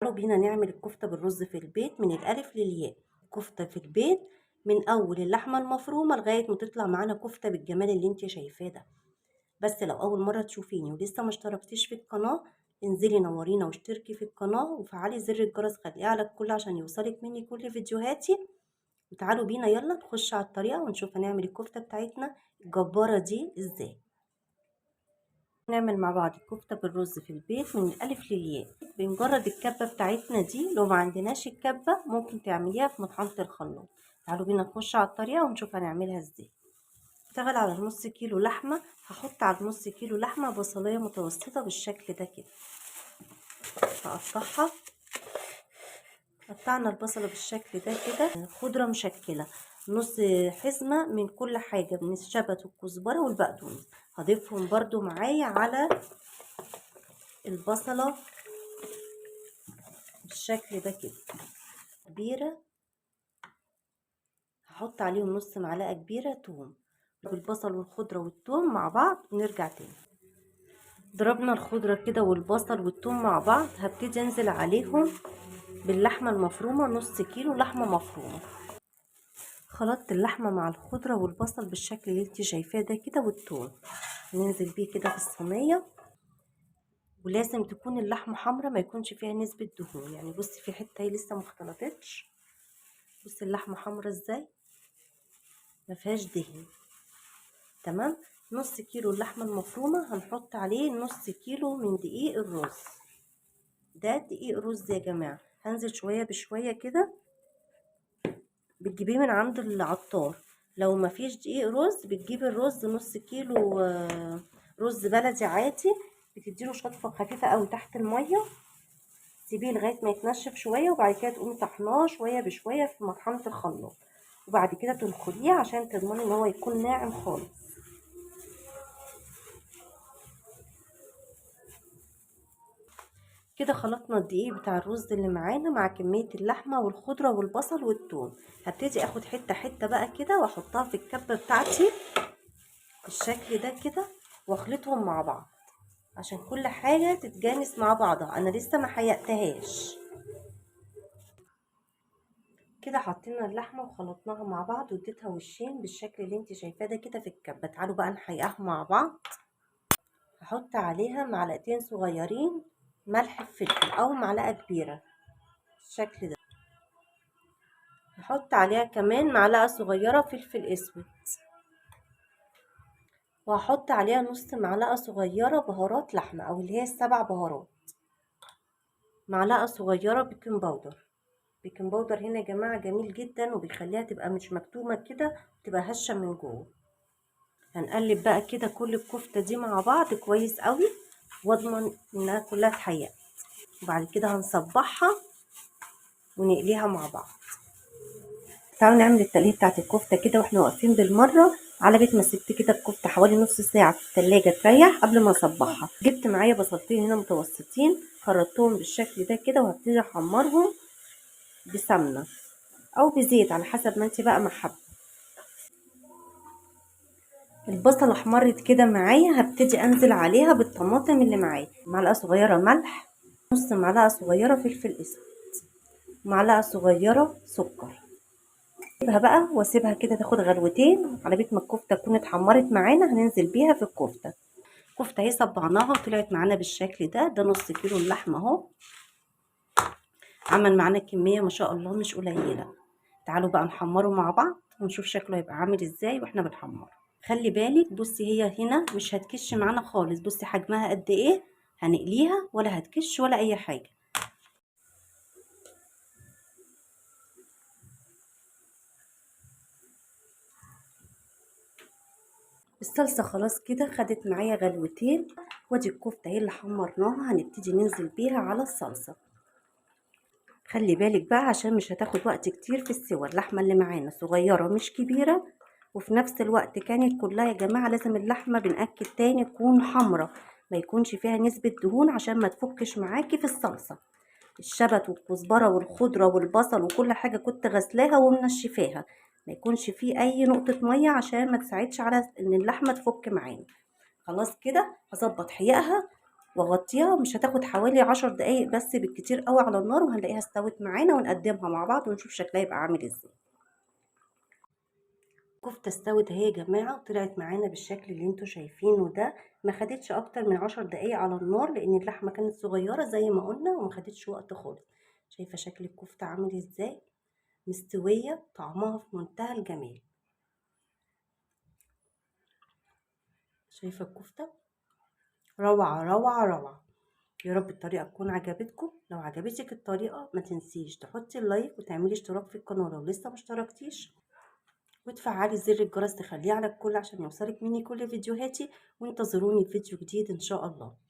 تعالوا بينا نعمل الكفتة بالرز في البيت من الألف للياء. كفتة في البيت من أول اللحمة المفرومة لغاية ما تطلع معانا كفتة بالجمال اللي انت شايفاه ده. بس لو أول مرة تشوفيني ولسه ما اشتركتيش في القناة، انزلي نورينا واشتركي في القناة وفعلي زر الجرس، خليه على الكل عشان يوصلك مني كل فيديوهاتي. وتعالوا بينا يلا نخش على الطريقة ونشوف هنعمل الكفتة بتاعتنا الجبارة دي ازاي. نعمل مع بعض الكفتة بالرز في البيت من الألف للياء. بمجرد الكبة بتاعتنا دي، لو ما عندناش الكبة ممكن تعمليها في مطحنة الخلاط. تعالوا بينا نخش على الطريقة ونشوف هنعملها ازاي. هشتغل على نص كيلو لحمة، هحط على نص كيلو لحمة بصلية متوسطة بالشكل ده كده، هقطعها. قطعنا البصلة بالشكل ده كده، خضرة مشكلة، نص حزمة من كل حاجة، من الشبت والكزبرة والبقدونس، هضيفهم برضو معايا على البصلة بالشكل ده كده كبيرة. هحط عليهم نص معلقة كبيرة توم، بالبصل والخضرة والتوم مع بعض، ونرجع تاني. ضربنا الخضرة كده والبصل والتوم مع بعض. هبتدي انزل عليهم باللحمة المفرومة، نص كيلو لحمة مفرومة. خلطت اللحمة مع الخضرة والبصل بالشكل اللي انت شايفاه ده كده، والتوم ننزل بيه كده في الصينية. ولازم تكون اللحمة حمرا، ما يكونش فيها نسبة دهون. بصي في حتة هي لسه ما اختلطتش، بصي اللحمة حمرا ازاي، ما فيهاش دهن. تمام. نص كيلو اللحمة المفرومة هنحط عليه نص كيلو من دقيق الرز. ده دقيق رز يا جماعة. هنزل شوية بشوية كده، بتجيبيه من عند العطار. لو ما فيش دقيق رز بتجيبي الرز نص كيلو، رز بلدي عادي، بتديله شطفة خفيفة قوي تحت المية، سيبيه لغاية ما يتنشف شوية، وبعد كده تقومي طحناه شوية بشوية في مطحنة الخلاط، وبعد كده تنخليه عشان تضمني ان هو يكون ناعم خالص. كده خلطنا الدقيق بتاع الرز اللي معانا مع كمية اللحمة والخضرة والبصل والثوم. هبتدي اخد حتة حتة بقى كده واحطها في الكبة بتاعتي بالشكل ده كده، واخلطهم مع بعض عشان كل حاجة تتجانس مع بعضها. انا لسه ما حيقتهاش. كده حطينا اللحمة وخلطناها مع بعض واديتها وشين بالشكل اللي انت شايفاه ده كده في الكبة. تعالوا بقى نحيقها مع بعض. هحط عليها معلقتين صغيرين ملح فلفل او معلقة كبيرة بالشكل ده. هحط عليها كمان معلقة صغيرة فلفل اسود، وهحط عليها نص معلقة صغيرة بهارات لحمة او اللي هي السبع بهارات، معلقة صغيرة baking powder. baking powder هنا يا جماعة جميل جدا، وبيخليها تبقى مش مكتومة كده، تبقى هشة من جوه. هنقلب بقى كده كل الكفتة دي مع بعض كويس قوي، واضمن انها كلها اتحيقت. وبعد كده هنصبعها ونقليها مع بعض. تعالوا نعمل التقليه بتاعت الكفتة كده واحنا واقفين بالمرة. على بيت ما سبت كده الكفتة حوالي نص ساعة في التلاجة تريح قبل ما اصبعها. جبت معايا بصلتين هنا متوسطين، خرطتهم بالشكل ده كده، وهبتدي احمرهم بسمنه او بزيت على حسب ما انت بقى ما حابة. البصله احمرت كده معايا، هبتدي انزل عليها بالطماطم اللي معايا، معلقه صغيرة ملح، نص معلقه صغيرة فلفل اسود، معلقه صغيرة سكر. اسيبها بقى واسيبها كده تاخد غلوتين على بيت ما الكفتة تكون اتحمرت معانا. هننزل بيها في الكفتة. الكفتة اهي صبعناها وطلعت معانا بالشكل ده. ده نص كيلو اللحمة اهو، عمل معانا كمية ما شاء الله مش قليله. تعالوا بقى نحمره مع بعض ونشوف شكله هيبقى عامل ازاي واحنا بنحمره. خلي بالك، بصي هي هنا مش هتكش معانا خالص، بصي حجمها قد ايه، هنقليها ولا هتكش ولا اي حاجة. الصلصه خلاص كده خدت معايا غلوتين، وادي الكفتة اهي اللي حمرناها هنبتدي ننزل بيها على الصلصه. خلي بالك بقى عشان مش هتاخد وقت كتير في السوى، اللحمة اللي معانا صغيرة مش كبيرة، وفي نفس الوقت كانت كلها يا جماعة لازم اللحمة بنأكد تاني تكون حمرة، ما يكونش فيها نسبه دهون عشان ما تفكش معاكي في الصلصه. الشبت والكزبره والخضره والبصل وكل حاجة كنت غسلاها ومنشفاها، ما يكونش فيه اي نقطة مية عشان ما تساعدش على ان اللحمة تفك معانا. خلاص كده هظبط حيائها واغطيها. مش هتاخد حوالي 10 دقايق بس بالكتير قوي على النار، وهنلاقيها استوت معانا، ونقدمها مع بعض ونشوف شكلها يبقى عامل ازاي. الكفتة استوت اهي يا جماعة، وطلعت معانا بالشكل اللي انتوا شايفينه ده. ما خدتش اكتر من 10 دقايق على النار، لان اللحمة كانت صغيرة زي ما قلنا وما خدتش وقت خالص. شايفه شكل الكفتة عامل ازاي؟ مستوية، طعمها في منتهى الجمال. شايفه الكفتة روعه روعه روعه. يا رب الطريقة تكون عجبتكم. لو عجبتك الطريقة ما تنسيش تحطي اللايك وتعملي اشتراك في القناة لو لسه ما اشتركتيش، وتفعلي زر الجرس تخليه على الكل عشان يوصلك مني كل فيديوهاتي. وانتظروني في فيديو جديد ان شاء الله.